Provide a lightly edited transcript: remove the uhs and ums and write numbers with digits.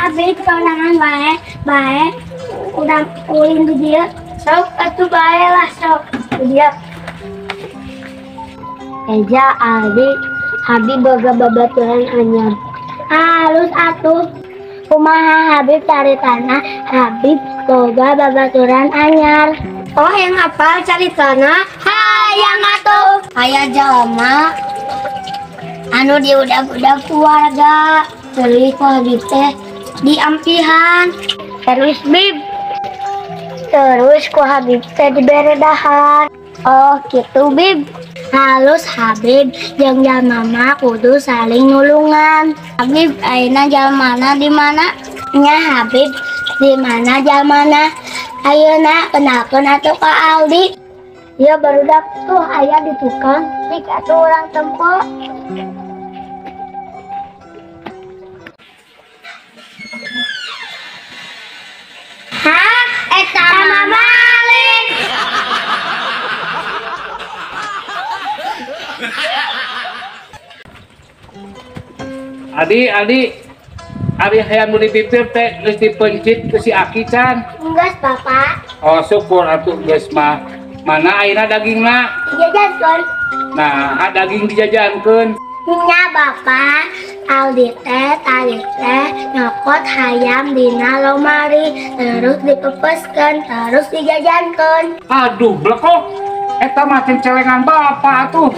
Habib sorangan bae, bae urang ulin di dieu. Sok atuh bae lah sok di dieu. Eja Aldi Habib boga babaturan anyar. Halus atuh. Kumaha Habib caritana Habib boga babaturan anyar. Oh yang apa caritana? Hayang atuh. Aya jalma anu diudag-udag keluarga. Terus ku Habib teh diampihan. Terus Bib. Terus ku Habib teh dibere dahar. Oh gitu Bib. Halus Habib jeung jalma mah kudu saling nulungan. Habib ayeuna jalmana di mana? Nya Habib di mana jalmana? Ayeuna kenalkeun atuh ka Aldi. Ya barudak tuh aya di tukang, cik atuh urang tempo. Hah? Eta mah maling. Adi, Adi hayang meuli pipir teh geus dipencit ku si Aki can. Geus, Bapak. Oh, syukur atuh geus mah. Mana ayeuna dagingna? Dijajankeun. Nah, daging dijajankeun. Nya Bapak, Aldi teh tadi teh nyokot hayam dina lomari, terus dipepeskeun, terus dijajankeun. Aduh, blekok. Eta mah cencelengan Bapak atuh.